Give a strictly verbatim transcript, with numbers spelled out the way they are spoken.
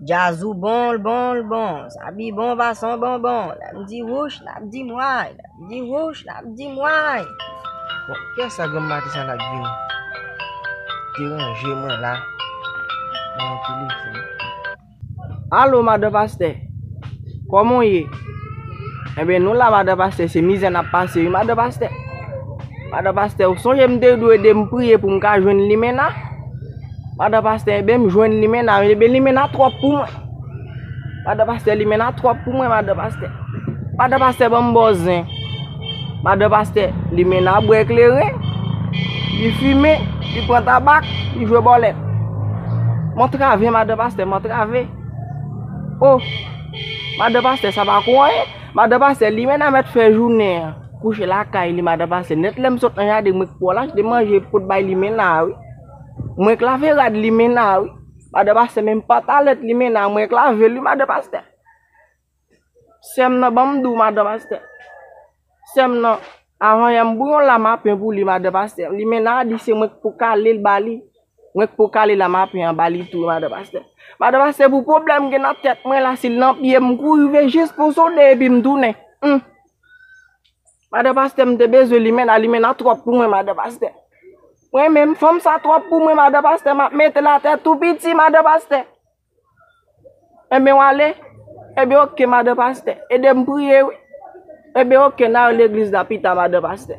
Djaz ou bon, l bon, l bon. Sabi bon, pa son bonbon. Lè m di wouch, l ap di m way. Lè m di wouch, l ap di m way. Bon, kiyès sa granm maten sa l ap vin deranje mwen la? Nan yon telefòn. Alo, madan pastè. Kòman w ye? Enben, nou la, madan pastè, se mizè n ap pase, wi, madan pastè. Madan pastè, ou sonje m te di w ede m priye pou m ka jwenn limena? Madan pastè, enben, m jwenn limena, enben, limena twòp pou mwen. Madan pastè, limena twòp pou mwen, madan pastè. Madan pastè, ban m ba w zen. Madan pastè, limena bwè kleren. Li fimen, li pran tabak, li jwe bòlèt. M antrave, madan pastè, m antrave. O, madan pastè, sa pa kou anyen. Madan pastè, limena mèt fè jounen an kouche lakay li, madan pastè. Nèt lè m sot nan jaden, mwen k pou al achte manje pou t bay limena, wi. Mwen k lave rad limena, wi. Madan pastè, menm pantalèt limena, mwen k lave l, wi, madan pastè. Sè m nan, ban m di w, madan pastè. Sè m nan, avan yè m bouyon lamapen pou li, madan pastè. Limena di se mwen k pou kale l ba li. Mwen k pou kale lamapen an ba li tou, madan pastè. Madan pastè, pou pwoblèm gen nan tèt mwen la, si l nan pye m, m kouri rive jis pou sonde epi m tounen. Hum. Madan pastè, m te bezwen limena, limena twòp pou mwen, madan pastè. Mwen menm, fanm sa twòp pou mwen, madan pastè, m ap mete l atè tou piti, madan pastè. Enben, w ale. Enben, oke, madan pastè. Ede m priye, wi. Enben, oke, n a yo legliz la pita, madan pastè.